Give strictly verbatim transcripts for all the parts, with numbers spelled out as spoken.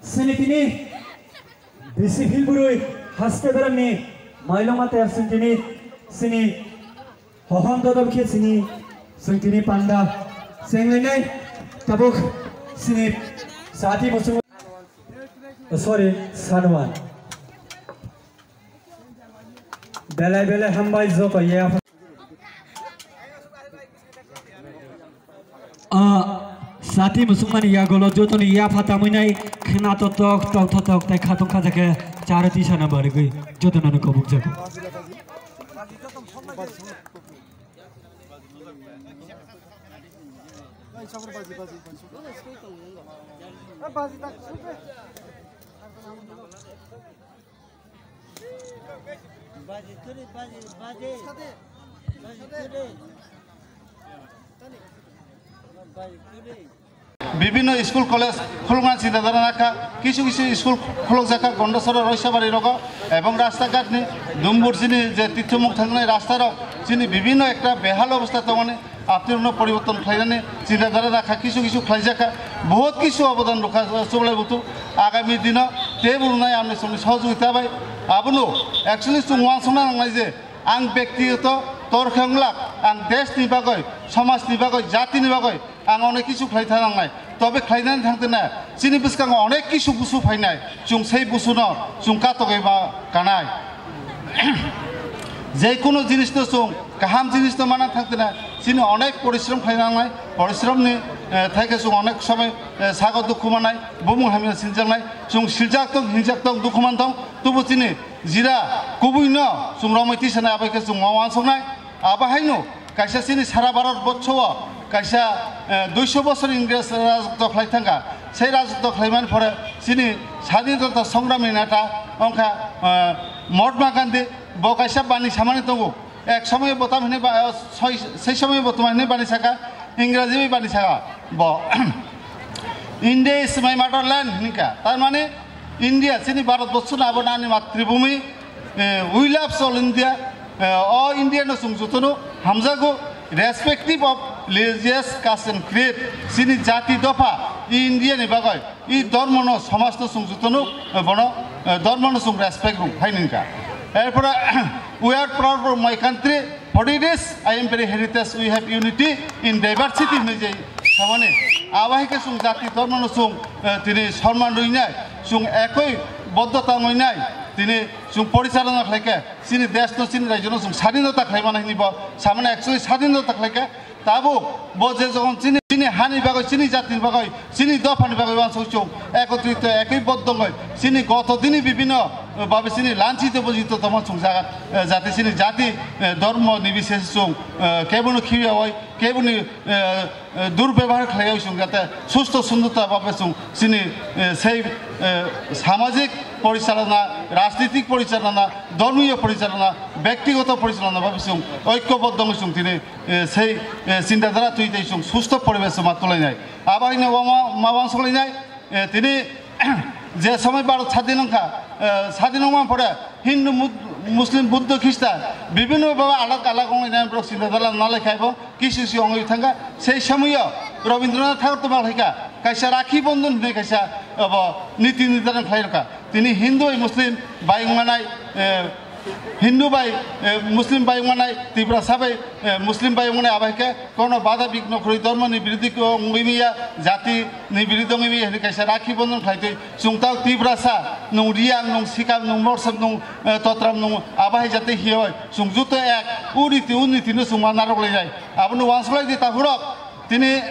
Sini tini D C Philbwrwi haste beremni mailoma ter sini tini sini hohom dodom khe sini sini tini panda senglainai tabuk sini sati musung, sorry, Sanuan. Belai belai hambai joto ya. Ah, sati musukmani yagolo jotoni yapha tamui nai khna to tok tok tok tok tai khatung kha jake charo tisa na barigwi joto nanu kobuk jago. Bibhinno school college khulukna chinta dara nakha, kisu kisu school khulukjakha Gondosora Roisabari rogo, ebong rasta ghat ni Dumbur chini je tithomuk thangnai rasta rok chini bibhinno ekta behal obostha tongmani. Atirno poriborton khlainani chinta dara rakha, kisu kisu khlaijakha, bahut kisu obodan rokha, Sublai Buthu. Agami dino tei bo rwnai amni songni sohojogita bai. Abono actually chwng uansukna nangnai je ang bektigoto torkhe wnglak, ang desh ni bagwi, somaj ni bagwi, jati ni bagwi ang onek kisu khlai thang nangnai. Tobe khlainani thang tene chini bwskango onek kisu busu phainai, chwng sei busuno chwng katogwi ma kanai. Jekono jinisno chwng kaham jinisno mana thang tene chini onek porishrom khlai nangnai, porishromni, eh, thaikhe chwng onek somoi, eh, sago dukhu manai, bumung hamya sinjaknai, chwng siljak tong, hinjak tong, dukhu man tong, tubu chini jira kubuino chwng romwi tisanai, abaikhe chwng ma uansuknai. Abo haino kaisa chini sara Bharat borsho o kaisa, eh, duiso bosor Ingres rajotto khlai thangkha. Sei rajotto khlaimani phore chini sadinota songrami neta wngkha, eh, Mahatma Gandhi, bo kaisa bani samani tongo. Ek somoy bo tam hinwi ba, eh, soi-, sei somoy bo tuma hinwi bani saka, Ingraji bai bani saka bo. India is my motherland hinka. Tar mane India chini Bharat borsho na abo nani matribhumi. Eh, we love all India. Eh, o India no chwng jotono hamjago, respective of religious caste and creed. Chini jati dopha, i India ni bagwi, i dhormo no, somaj no chwng jotono, eh, bono, eh, dhormo no chwng respect rw hai ningka. Erpore, we are proud of my country. For it is, I am very heritage. We have unity in diversity hinwi je samani. Abo hai khe chwng jati dhormo no chwng, eh, tini sonman rwinai, chwng ekoi boddota wngnai, tini chwng porichalona khlai khe, chini desh no, chini rajyo no chwng sadinota khlai mano hinwi bo samani, actually sadinota khlai khe, tabo bo je jokhon chini, chini hani bagwi, chini jatini bagwi, chini dophani bagwi uansuk chwng ekotrito, ekoi boddo wngwi, chini goto dini bibhinno, eh, babe chini lanchito bojito tongma chwng jaga, eh, jate chini jati, eh, dhormo nibishesh chwng, eh, kebono khibiyawi, keboni, eh, eh, durbebohar khlaiwi chwng jate susto sundorta babe chwng chini, eh, sei, eh, samajik porichalona, rajnitik porichalona, dhormiyo porichalona, bektigoto porichalona babe chwng oikoboddo wngwi chwng tini, eh, sei, eh, chinta dhara twi tei chwng susto poribesh ma tulainai. Abo haino ma, ma uansukhlainai, eh, tini je somoi Bharat sadin wngkha, eh, sadin wngma pore Hindu, Mud-, Muslim, Buddha, Khristan bibhinno baba alag alag wngwi nai borok chinta dhara nalai khai bo kisu kisu wngwi thangkha. Sei somoio Rabindranath Thakur tongma khlaikha, kaisa Rakhi Bondhon hinwi kaisa abo niti nirdaron khlai rwkha. Tini Hindu bai Muslim bai wngmanai, eh, Hindu bai, eh, Muslim bai wngmanai, Tiprasa bai, eh, Muslim bai wngmanai, abo hai khe kono bada bigno khurui dhormoni birodhi wngwi manya, jatini birodhi wngwi manya hinwi kaisa Rakhi Bondhon khlai twi chwng tao Tiprasa, nwng Riyang, nwng Sikam, nwng Morsam, nwng, eh, Totram, nwng abo hai jati hiyo chwng juto ek, u riti u niti no chwng ma narwk lai jai. Abono uansuk lai di takhurok. Tini,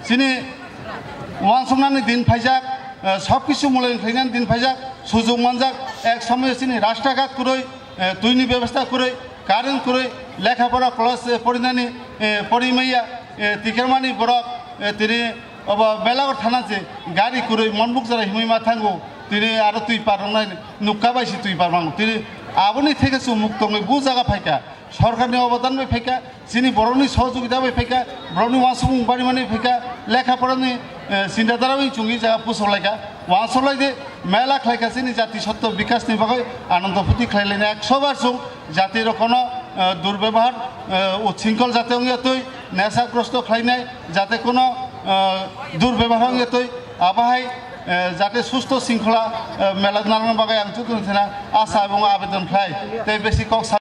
chini uansuknani din phaijak, eh, sob kisu mulai khlainani din phaijak, sujung manjak, ek somoyo chini rasta ghat kwrwi, eh, twini bebostha kwrwi, current kwrwi, lekha pora class, eh, porinani, eh, porimaya, eh, tikermani borok, eh, tini obo Belagor thana se gari kwrwi Monbuk jora himwi ma thango, tini aro twi par wngnai nukha bai se twi par mango. Tini aboni theke chwng muk tongwi bu jaga phaikha, sorkarni obodan bai phaikha, chini borokni sohojogita bai phaikha, borokni uansukmung barimani phaikha, lekha porani eh, sinta dara wng chungwi jaga pusoklaikha. Wansok lai de mela khlaikha chini jati sotto bikasni bagwi anando phuti khlailaina ekso bar chwng jati rokno, eh, durbebahar, eh, utsingkol jate wngya twi, nesagrosto khlainai jate kono, eh, durbebahar wngya twi, abahai, eh, jate susto singkhola, eh, mela narwkna bagwi ang chudun thena asa ebong abedon khlai. Tei besi kok sa-